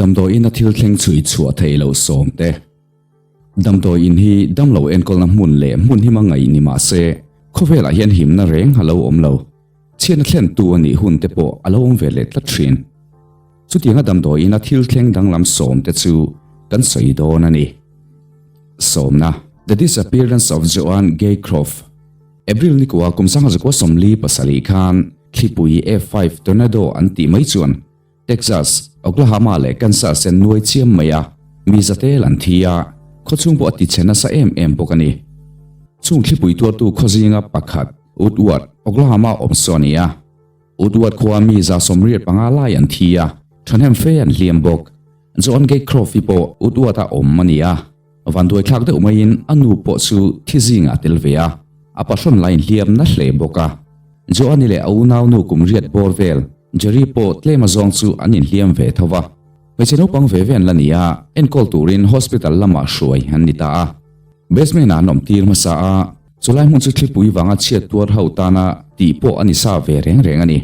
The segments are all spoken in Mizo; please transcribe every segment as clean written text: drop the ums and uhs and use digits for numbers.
Damdawi ina thil thleng chhui chhuah theih loh sawm te. Damdawi in hi damlo enkawlna hmun leh hmun hima ngaih ni mah se, khawvelah hian himna reng a lo awm lo. Chhiatna thlentu a nih hun te pawh a lo awm ve leh tlat thin. Chutianga damdawi ina thil thleng danglam sawm te chu kan sawi dawn a ni. Sawmna, The Disappearance of Joan Gaycroft, April nikua kum 1947 khan thlipui F5 tornado an tih mai chuan Texas, Oklahoma leh Kansas an nuai chiam mai a, mi zatel an thi a, khawchhung pawh a ti chhe nasa em em bawk a ni. Chung thlipui tuartu khaw zinga pakhat, Woodward, Oklahoma awm saw a ni a. Woodward khua mi 85 lai an thi a, thahnem fe an hliam bawk. John Gaycroft-i pawh Woodward-a awm a ni a, vanduaithlak deuh maiin a nu pawh chu thi zingah a tel ve a, a pahrawn la inhliam na hle bawk a. Joan-i leh a unaunu kum riat bawr vel, Jerry pawh tlem azawng chu an inhliam ve tho va. Hmeichhe naupang ve ve an la ni a, enkawl turin hospital lamah hruai an ni ta a. Basement-ah an awm tir hmasa a, chulai hmun chu thlipui vanga chhiat tuar ho tana tih pawh a ni sa ve reng reng a ni.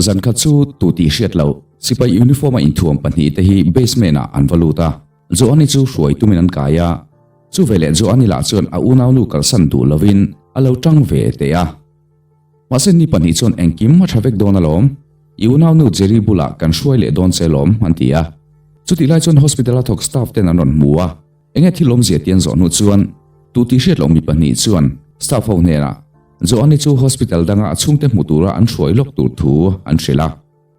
Zan khat chu tu tih hriat loh, sipai uniform-a inthuam pahnihte hi basement-ah an va lut a, Joani chu hruai tumin an kai a. Chu veleh Joani lah chuan a unaunu kalsan duh lovin a lo tang ve teh a. Mahse ni pahnih chuan engkim a tha vek dawn alawm, i unaunu Jerry bulah kan hruai leh dawn che alawm an ti a. Chutih lai chuan hospital a thawk staff ten an rawn hmu a, enge thil awmzia ti an zawh hnu chuan tu tih hriat loh mi pahnih chuan staff ho hnenah Joani chu hospital danga a chhungte hmu tura an hruai lawk tur thu an hrilh a.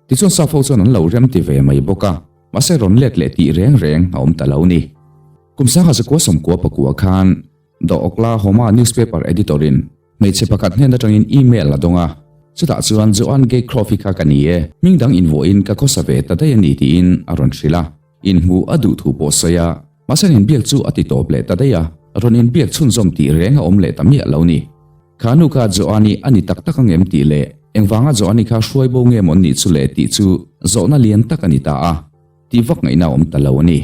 Tichuan staff ho chuan an lo rem ti ve mai bawk a, mahse rawn let leh tih reng reng a awm ta lo ni. Kum 1999 khan The Oklahoma newspaper editor in Hmeichhe pakhat hnen atangin email a dawng a, chutah chuan Joan Gaycroft-i kha ka ni e, hming dang invuahin ka khawsa ve ta daih a ni tiin a rawn hrilh a. Inhmuh a duh thu pawh sawi a, mahse an inbiak chu a ti tawp leh ta daih a, rawn inbiak chhunzawm tih reng a awm leh ta miah lo ni. Kha nu kha Joan-i a ni tak tak ang em tih leh engvanga Joan-i kha hruai bo nge maw nih chu le tih chu zawhna lian tak a ni ta a, tih vak ngaihna a awm ta lo a ni.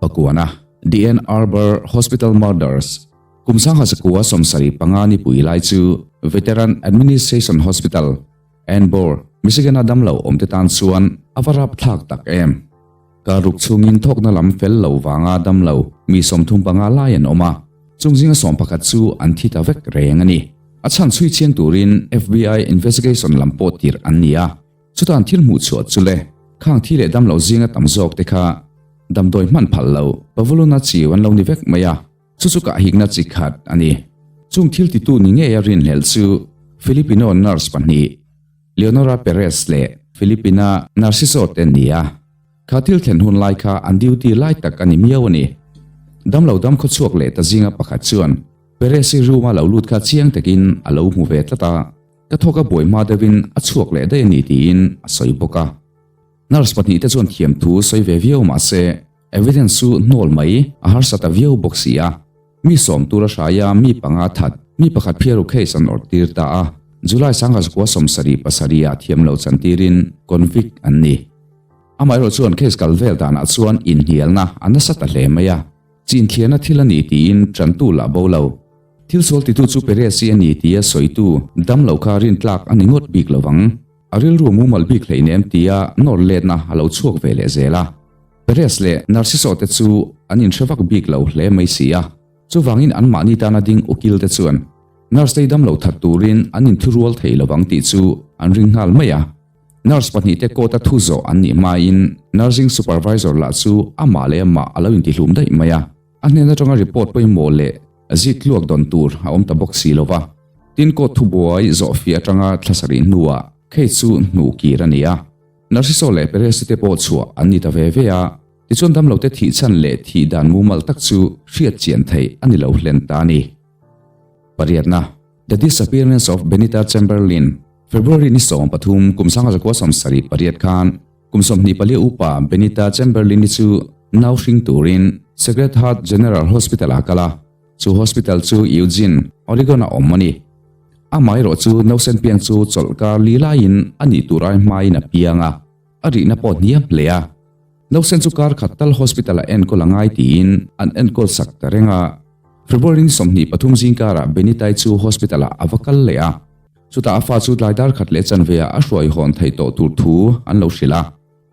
Pakuana, The Ann Arbor Hospital Murders, Kum 1975 nipui lai chu Veteran Administration Hospital, Ann-Bor, Michigan-a damlo awmte tan chuan a va rapthlak tak em. Kar ruk chhungin thawkna lam fel lo vanga damlo mi 35 lai an awm a, chung zinga 11 chu an thi ta vek reng a ni. A chhan chhui chiang turin FBI investigation lam pawh tirh an ni a, chutan thil hmuh chhuah chu le, khang thi leh damlo zinga tam zawk te kha damdawi hman phal lo, pavuluna chiu an lo ni vek mai a. Chu chu kahhikna chi khat a ni. Chung thil titu ni ngeia rinhlelh chu Filipino nurse pahnih, Leonora Perez leh Filipina Narciso te an ni a. Kha thil thlen hun lai kha an duty lai tak a ni miau a ni. Damlo dam khawchhuak leh ta zinga pakhat chuan Perez-i room-a lo lut kha chiang takin a lo hmu ve tlat a, ka thawk a buai hma deuhin a chhuak leh daih a ni tiin a sawi bawk a. Nurse pahnihte chuan thiamthu sawi ve viau mah se, Evidence chu hnawl mai a harsa ta viau bawk si a. Mi sawm tur a hrai a, mi panga that, mi pakhat phiaru case an awrh tir ta a. July 1977 ah thiam lo chan tirin convict an ni. Amaherawh chuan case kal vel danah chuan inhnialna a nasa ta hle mai a. Chinthliahna thil a ni tiin tantu lah bo lo. Thil sual titu chu Perez-i a ni tia sawitu dam lo kha rintlak a ni ngawt bik lo vang. A rilru mumal bik hleinem tia nawr letna a lo chhuak ve leh zel a. Perez leh Narciso te chu an inhre vak bik lo hle mai si a, chuvangin anmahni tana ding ukil te chuan nurse te damlo that turin an inthurual thei lovang tih chu an ring nghal mai a. Nurse pahnih te court a thu zawh an nih hmain nursing supervisor lah chu amah leh amah a lo intihlum daih mai a, a hnen atanga report pawimawh leh zik tluak dawn tur a awm ta bawk si lo va. Tin court thubuai zawhfiah atanga thla sarih hnuah case chu hnuh kir a ni a. Narciso leh Peresi te pawh chhuah an ni ta ve ve a, tichuan damlote thih chhan leh thih dan mumal tak chu hriat chian theih a ni lo hlen ta a ni. Pariatna, The Disappearance of Benita Chamberlain, February ni 13 kum 1978 khan kum 24 upa Benita Chamberlain-i chu nau hring turin Sacred Heart General Hospital-ah a kal a, chu hospital chu Eugene, Oregon-a awm a ni. Amaherawh chu nausen piang chu chawlhkar li laiin a nih tur ai hmain a piang a, a rihna pawh hniam hle a. Nausen chu kar khat tal hospital-ah enkawl a ngai tiin an enkawl sak ta reng a. February ni 23 zingkarah Benitai chu hospital-ah a va kal leh a. Chutah a fa chu tlai dar khat leh chanve-ah a hruai hawn theih tawh tur thu an lo hrilh a.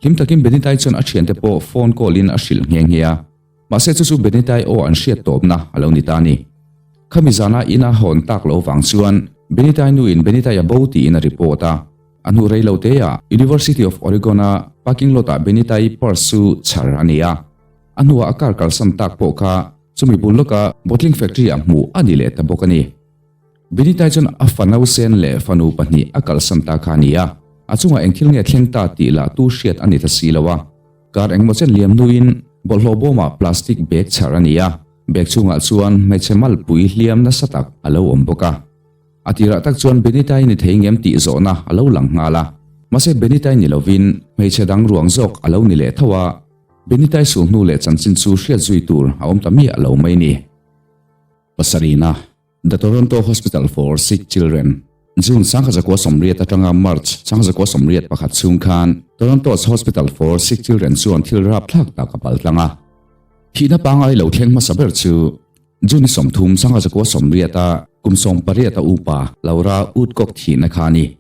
Hlim takin Benitai chuan a thiante pawh phone call in a hrilh nghe nghe a. Mahse chu chu Benitai aw an hriat tawpna a lo ni ta a ni. Khami zana ina hawn tak lo vang chuan Benitai nuin Benitai a bo tiin a report a. A hnu rei lo teah University of Oregon-a parking lot-ah Benitai purse chu chhar a ni a. A hnuah a car kalsan tak pawh kha chumi bul lawka bottling factory-ah hmuh a ni leh ta bawk a ni. Benitai chuan a fa nausen leh fanu pahnih a kalsan ta kha a ni a, a chungah eng thil nge thleng ta tih lah tu hriat a ni ta si lo a. Kar engmaw chen liam hnuin bawlhhlawh bawmah plastic bag chhar a ni a, bag chhungah chuan hmeichhe malpui hliam nasa tak a lo awm bawk a. A tirah tak chuan Benitai ni thei ngem tih zawhna a lo lang nghal a, mahse Benitai ni lovin hmeichhe dang ruang zawk a lo ni leh tho a, Benitai sulhnu leh chanchin chu hriat zui tur a awm ta miah lo mai ni. Pasarihna, The Toronto Hospital for Sick Children, June 1980 atanga March 1981 chhung khan Toronto's Hospital for Sick Children chuan thil rapthlak tak a paltlang a. Thihna pangai lo thleng hmasa ber chu June 30, 1980 a kum 18 a upa Laura Woodcock thihna kha a ni.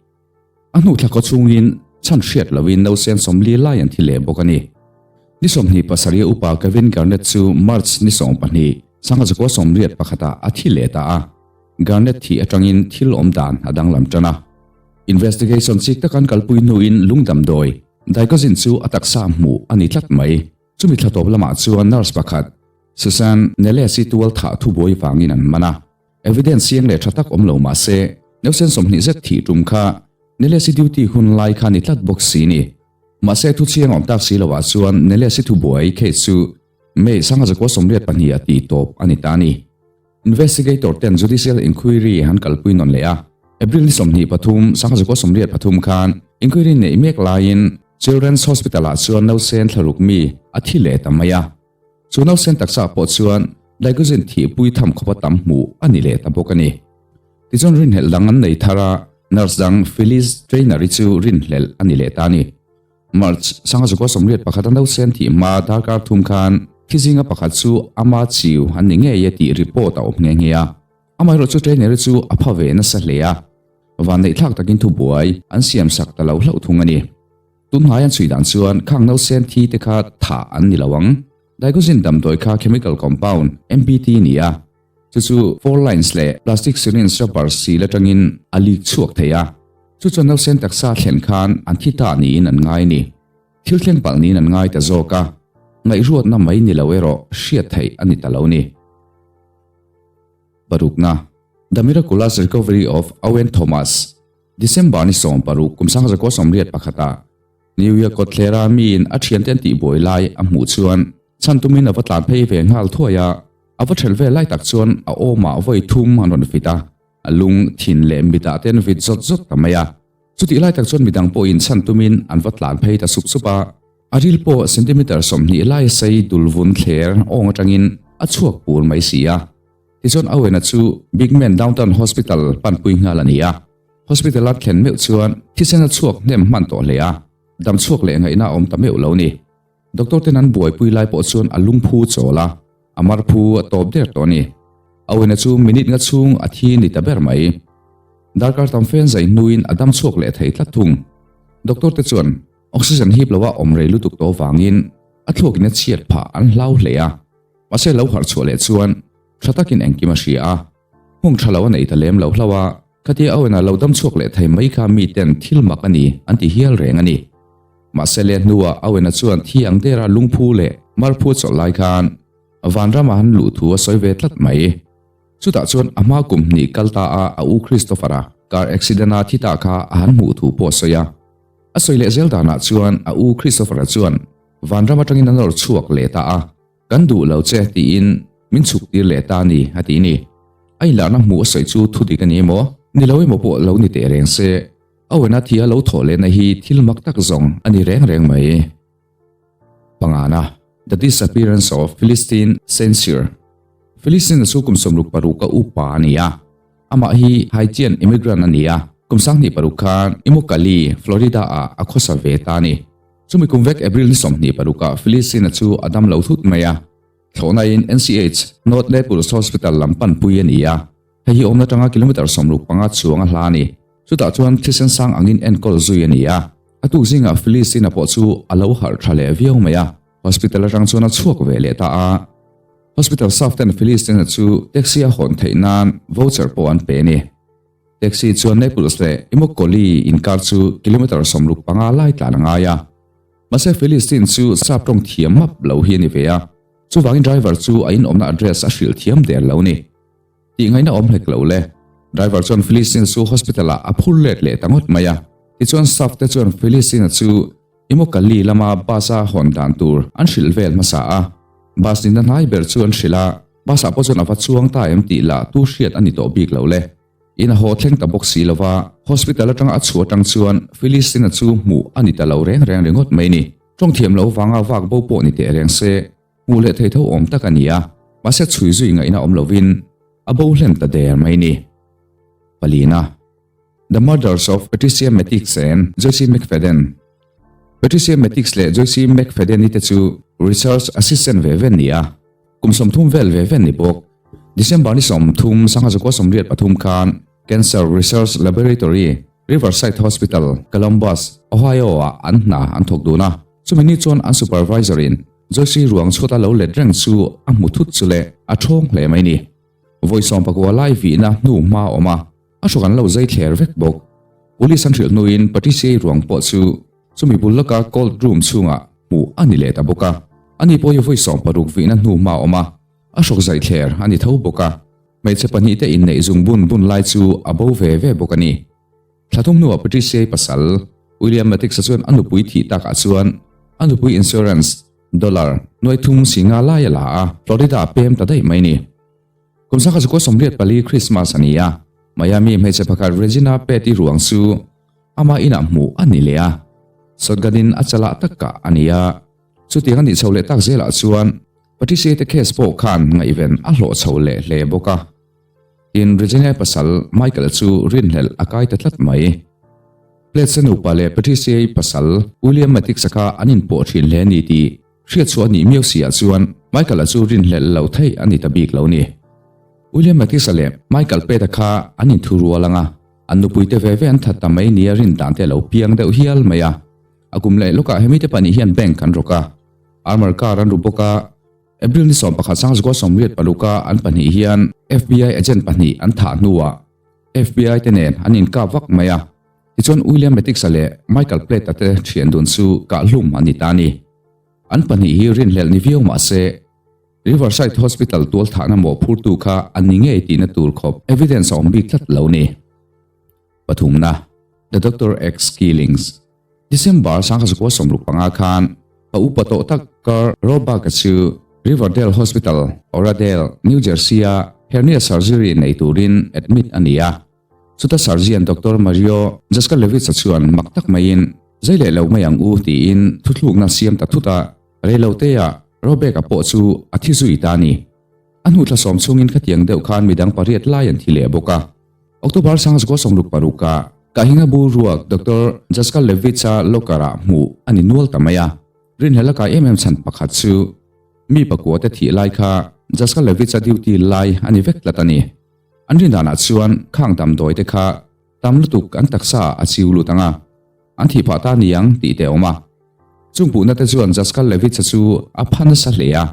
A hnu thla kaw chhungin chhan hriat loin nausen 40 lai an thi leh bawk a ni. Ni 27 a upa Kevin Garnett chu March ni 12, 1981 ah a thi leh ta a. Garnett thih atangin thil awm dan a danglam tan a. Investigation chik tak an kalpui hnuin lung damdawi, Dicozin chu a taksa hmuh a ni tlat mai. Chumi thla tawp lamah chuan nurse pakhat, Susan Neles-i tual thah thubuai vangin an man a. Evidence siang leh tha tak awm lo mah se, nausen 20 zet thih tum kha Nelesi duty hun lai kha ni tlat bawk si ni. Mahse thu chiang awm tak si loah chuan Nelesi thubuai case chu May 1982 ah tih tawp a ni ta a ni. Investigator ten judicial inquiry an kalpui nawn leh a, April ni 23, 1983 khan inquiry neih mek laiin Children's Hospital ah chuan nausen thlaruk mi a thi leh ta mai a. Chu nausen taksa pawh chuan glycogen thihpui tham khawpa tam hmuh a ni leh ta bawk a ni. Tichuan rinhlelh dang an nei thar a, nurse dang Phyllis Traynor-i chu rinhlelh a ni leh ta a ni. March 1981 a nausen thih hma darkar thum khan thi zinga pakhat chu ama chiu an ni ngei e tih report a awm nghe nghe a. Amaherawhchu Traynor-i chu a pha ve nasa hle a, vanneihthlak takin thubuai an siamsak ta lo hlauh thung a ni. Tunhnai an chhui dan chuan khang nausen thi te kha thah an ni lo ang. Dicozin damdawi kha chemical compound, MBT, ni a, chu chu four lines leh plastic syringe rubber seal atangin a leak chhuak thei a. Chu chuan nausen taksa thlen khan an thi ta niin an ngai ni. Thil thleng palh niin an ngai ta zawk a, ngaihruatna mai ni lo erawh hriat theih a ni ta lo ni. Parukna, The Miraculous Recovery of Owen Thomas. December ni 16 kum 1981 ah New York kawtthlera miin a thiante an tihbuai lai a hmuh chuan chhan tumin a va tlan phei ve nghal thuai a, a va ṭhelh vel lai tak chuan a awmah vawi thum an rawn fit a, a lung, thin leh mitah te an vit zawt zawt ta mai a. Chutih lai tak chuan midang pawhin chhan tumin an va tlan phei ta sup sup a, a ril pawh centimeter 20 lai a sei dul vun thler awng atangin a chhuak pur mai si a. Tichuan Owen-a chu Big Man Downtown Hospital panpui nghal a ni a. Hospital-a thlen meuh chuan thisen a chhuak hnem hman tawh hle a, dam chhuak leh ngaihna a awm ta meuh lo ni. Doctor ten an buaipui lai pawh chuan a lungphu chawl a, a marphu a tawp der tawh a ni. Owen-a chu minute nga chhung a thi ni ta ber mai. Darkar tam fen zai hnuin a dam chhuak leh thei tlat thung. Doctor te chuan oxygen hip loa awm rei lutuk tawh vangin a thluakin a chhiat phah an hlau hle a. Mahse lo harh chhuah leh chuan tha takin engkim a hria a, hmung tha lo a nei ta lem lo hlauh a, khatia Owen-a lo dam chhuak leh thei mai kha miten thil mak a ni an ti hial reng a ni. Mahse leh hnuah Owen-a chuan thi ang dera lungphu leh marphu chawlh lai khan vanrama han luh thu a sawi ve tlat mai. Chutah chuan a hma kum hnih kal ta a a u Christopher-a car accident-a thi ta kha a han hmuh thu pawh a sawi a. A sawi leh zel danah chuan a u Christopher-a chuan vanram atangin a nawr chhuak leh ta a. Kan duh lo che tiin min chhuk tir leh ta a ni, a ti ni. A inlarna hmuh a sawi chu thu dik a ni emaw, ni lo emaw pawh lo ni teh reng se, a wena thia lo thawh lehna hi thil mak tak zawng a ni reng reng mai. Pangana, The Disappearance of Philistine Saint-Cyr Philistine-a chu kum 66 a upa a ni a, amah hi Haitian immigrant a ni a, kum 26 khan Immokalee, Florida-ah a khawsa ve ta a ni. Chumi kum vek April ni 26 ah Philistine-a chu a dam lo thut mai a, thlawhnain NCH, North Naples Hospital lam panpui a ni a, hei hi awmna tanga kilometre 65 chuang a hla a ni. Chutah chuan thisen sang angin enkawl zui a ni a. A tuk zingah Phyllis-ina pawh chu a lo harh tha leh viau mai a, hospital atang chuan a chhuak ve leh ta a. Hospital staff ten Phyllis-ina chu taxi a hawn theih nan voucher pawh an pe a ni. Taxi chuan Naples leh Immokalee inkar chu kilometre 65 lai tlan a ngai a. Mahse Phyllis-in chu sap tawng thiam map lo hi a ni ve a, chuvangin driver chu a inawmna address a hrilh thiam der lo ni. Tih ngaihna awm hlek lo le. Driver chuan Phyllis-in chu hospital ah a phur let leh ta ngawt mai a. Tichuan staff te chuan Phyllis-in-a chu Immokalee lama bus a hawn dan tur an hrilh vel hmasa a. Bus nihna hnai ber chu an hrilh a, bus ah pawh chuan a va chuang ta em tih lah tu hriat a ni tawh bik lo le. In a haw thleng ta bawk si lo va, hospital atanga a chhuah atang chuan Phyllis-in-a chu hmuh a ni ta lo reng reng ringawt mai ni. Tawng thiam lo vanga vak bo pawh ni teh reng se, Hmuh leh thei tho awm tak a ni a, mahse chhui zui ngaihna awm lovin a bo hlen ta der mai ni. Palina, The Murders of Patricia Matix and Joyce McFadden Patricia Matix leh Joyce McFadden-i te chu research assistant ve ve an ni a, kum 30 vel ve ve an ni bawk. December ni 30, 1983 khan Cancer Research Laboratory, Riverside Hospital, Columbus, Ohio-ah an hna an thawk dun a. Chumi ni chuan an supervisor-in Joyce ruang chhuata lo let reng chu a hmu thut chu le a thawng hle mai ni. Vawi 19 lai vihna hnu hma a awm a, a hrawk an lo zai thler vek bawk. Police an hrilh hnuin Patricia-i ruang pawh chu chumi bul lawka cold room chhungah hmuh a ni leh ta bawk a. Ani pawh hi vawi 16 vihna hnu hma a awm a, a hrawk zai thler a ni tho bawk a. Hmeichhe pahnihte inneih zung bun bun lai chu a bo ve ve bawk a ni. Thla thum hnuah Patricia-i pasal, William Matix-a chuan a nupui thih takah chuan a nupui insurance dollar nuai thum si nga lai a la a, Florida a pem ta daih mai ni. Kum 1984 Christmas a ni a, Miami hmeichhe pakhat Regina Pett-i ruang chu ama inah hmuh a ni leh a, shotgun-in a chalah takah a ni a. Chutiang a nih chho leh tak zelah chuan Patricia-i te case pawh khan ngaihven a hlawh chho leh hle bawk a. Tin, Regina pasal Michael chu rinhlelh a kai ta tlat mai. Plates-a nupa leh Patricia-i pasal William Matix-a kha an inpawh thin hle a ni tih hriatchhuah a nih miau si ah chuan Michael-a chu rinhlelh lo theih a ni ta bik lo ni. William Matix-a leh Michael Pate-a kha an inthu rual ang a, an nupuite ve ve an that ta mai nia rin dan te a lo piang deuh hial mai a. A kum leh lawkah hemite pahnih hian bank an rawk a, armor car an ru bawk a, April ni 11 sangzukua 86 a an pahnih hian FBI agent pahnih an thah hnuah FBI te nen an inkap vak mai a, tichuan William Matix-a leh Michael Platt-a te thian dun chu kah hlum an ni ta a ni. An pahnih hi rinhlelh ni viau mah se, Riverside Hospital tualthahna mawhphurtu kha an ni ngei tihna tur khawp evidence a awm bik tlat lo ni. Pathumna, The Doctor X Killings. December 1965 khan pa upa tawh tak Carl Roebuck-a chu Riverdale Hospital, Oradell, New Jersey-a hernia surgery nei turin admit a ni a. Chuta surgeon Doctor Mario Jaskalevich-a chuan mak tak maiin, Zai leh lo mai ang u tiin thuthlukna siam ta thut a, reilotea Roebuck-a pawh chu a thi zui ta a ni. A hnu thla sawm chhungin khatiang deuh khan midang pariat lai an thi leh bawk a. October 1966 ah Kahinga bu ruak Doctor Jaskalevich-a locker-ah hmuh a ni nual ta mai a. Rinhlelh a kai em em chhan pakhat chu mi pakua te thih lai kha Jaskalevich-a duty lai a ni vek tlat a ni. An rin danah chuan khang damdawi te kha tam lutuk an taksa ah a chiu lut ang a, an thih phah ta ni ang tih te a awm a. Chung puhna te chuan Jaskalevich-a chu a pha nasa hle a.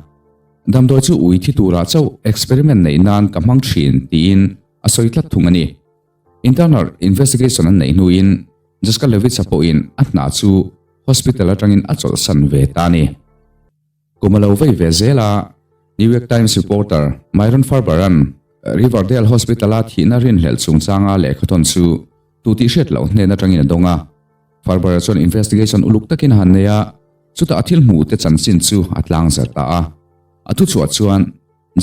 Damdawi chu ui thi turah chauh experiment neih nan ka hmang thin tiin a sawi tlat thung a ni. Internal investigation an neih hnuin Jaskalevich-a pawhin a hna chu hospital atangin a chawlhsan ve ta a ni. Kum a lo vei ve zel a, New York Times reporter Myron Farber-a'n Riverdale Hospital-a thihna rinhlelh chungchanga lehkhathawn chu tu tih hriat loh hnen atangin a dawng a. Farber-a chuan investigation uluk takin a han nei a, chutah a thil hmuh te chanchin chu a tlang zar ta a. A thuchhuah chuan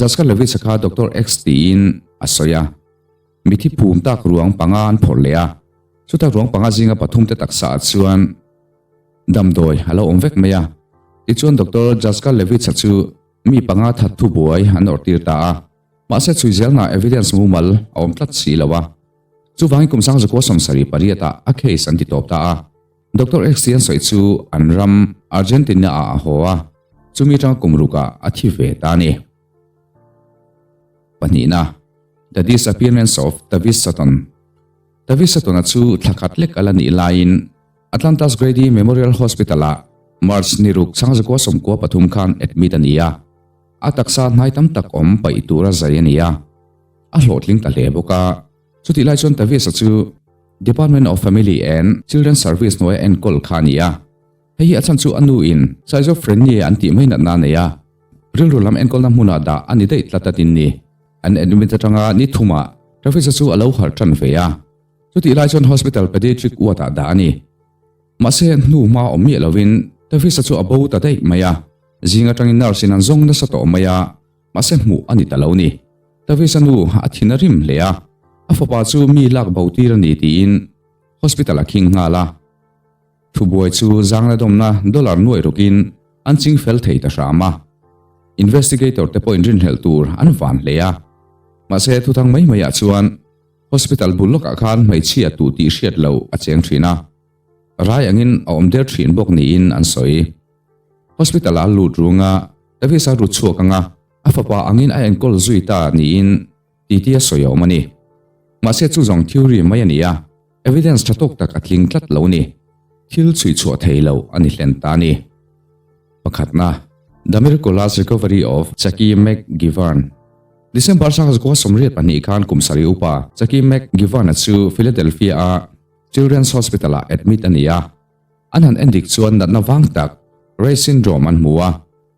Jaskalevich-a kha Doctor X tiin a sawi a. Mithi phum tak ruang panga an phawrh leh a, chuta ruang panga zinga pathum te taksa ah chuan damdawi a lo awm vek mai a. Tichuan Doctor Jaskalevich-a chu mi panga that thu buai an awrh tir ta a, mahse chhui zelna evidence mumal a awm tlat si lo a. Chuvangin kum 1978 ah a case an ti tawp ta a. Doctor X tih an sawi chu an ram Argentina ah a haw a, chumi atanga kum rukah a thi ve ta a ni. Pahnihna, The Disappearance of Tavis Sutton Tavis Sutton-a chu thla khat lek a la nih laiin. Atlanta's Grady Memorial Hospital-ah March ni ruk 1993 khan admit a ni a, a taksa hnai tam tak awm paih tura zai a ni a, a hlawhtling ta hle bawk a. Chutih lai chuan Tavis-a chu Department of Family and Children Service hnuaia enkawl kha a ni a. Hei hi a chhan chu a nu in Schizophrenia an tih mai natna a nei a, rilru lam enkawlna hmunah dah a ni daih tlat a tin ni. An admit atanga ni thumah Tavis-a chu a lo harh tan ve a. Chutih lai chuan hospital pediatric ward ah dah a ni. Mahse hnu hma awm miah lovin Tavis-a chu a bo ta daih mai a, zing atangin nurse in an zawng nasa tawh mai a, mahse hmuh a ni ta lo ni. Tavis-a nu a thin a rim hle a, a fapa chu mi lak bo tir a ni tiin hospital a khing nghal a. Thubuai chu zangna dawmna dollar nuaih rukin an ching fel thei ta hram a. Investigator te pawhin rinhlelh tur an van hle a. Mahse thuthang mai maiah chuan Hospital bul lawkah khan hmeichhia tuh tih hriat loh a cheng thin a, rai angin a awm der thin bawk niin an sawi. Hospital ah a lut rung a, Davis a rut chhuak anga a fapa angin a enkawl zui ta niin titi a sawi awm a ni. Mahse chu zawng theory mai a ni a, evidence tha tawk tak a tling tlat lo ni. Thil chhui chhuah thei lo a ni hlen ta a ni. Pakhatna, The Miraculous Recovery of Jackie McGivern. December 1982 khan kum sarih upa Jackie McGivern-a chu Philadelphia-a Children's Hospital-ah admit a ni a. An han endik chuan natna vang tak, Reye syndrome an hmu a,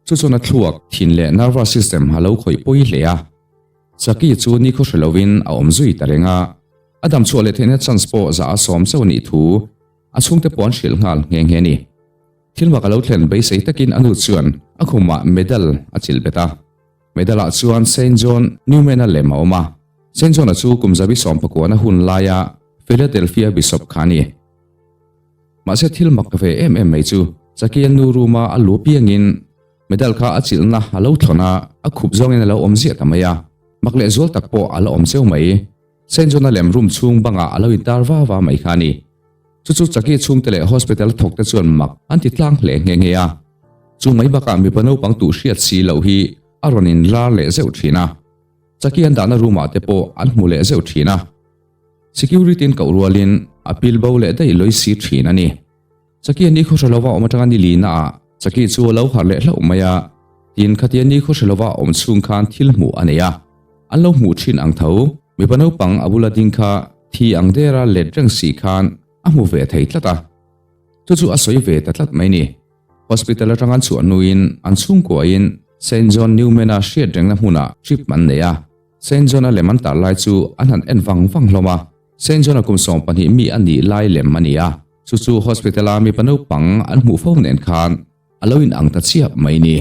chu chuan a thluak, thin leh nervous system a lo khawih pawi hle a. Jackie chu nikhaw hre lovin a awm zui ta reng a, a dam chhuah leh theihna chance pawh za a sawm chauh a nih thu a chhungte pawh an hrilh nghal nghe nghe a ni. Thil mak a lo thlen beisei takin a nu chuan a khumah medal a chilh bet a. Medal-ah chuan Saint John Newman-a lem a awm a. Saint John-a chu kum zabi sawmpakuana hun laia Philadelphia Bishop kha a ni. Mahse thil mak ve em em mai chu Chucky-a nu room-a a lu piangin medal kha a chilhna a lo thlawn a, a khup zawngin a lo awm ziah ta mai a. Mak leh zual tak pawh a la awm cheu mai. Saint John-a lem room chhung bangah a lo intar va va mai kha a ni. Chu chu Chucky chhungte leh hospital thawkte chuan mak an ti tlang hle nghe nghe a. Chu mai bakah mipa naupang tuh hriat si loh hi a rawn inlar leh zeuh thin a. Chucky an dahna room ah te pawh an hmu leh zeuh thin a. Security in koh rualin a pil bo leh daih lawi si thin a ni. Chucky a nikhaw hre lova awm atanga ni lina ah Chucky chu a lo harh leh hlauh mai a. Tin, khatia nikhaw hre lova awm chhung khan thil hmuh a nei a. An lo hmuh thin ang tho. Mipa naupang a bula ding kha thi ang dera let reng si khan a hmu ve thei tlat a. Chu chu a sawi ve ta tlat mai ni. Hospital atang an chhuah hnuin an chhungkuain Saint John Newman-a hriat rengna hmunah trip an nei a. Saint John-a lem an tar lai chu an han en vang vang hlawm a. Saint John-a kum 12 mi a nih lai lem a ni a. Chu chu hospital-a mipa naupang an hmuh fo nen khan a lo inang ta chiah mai ni.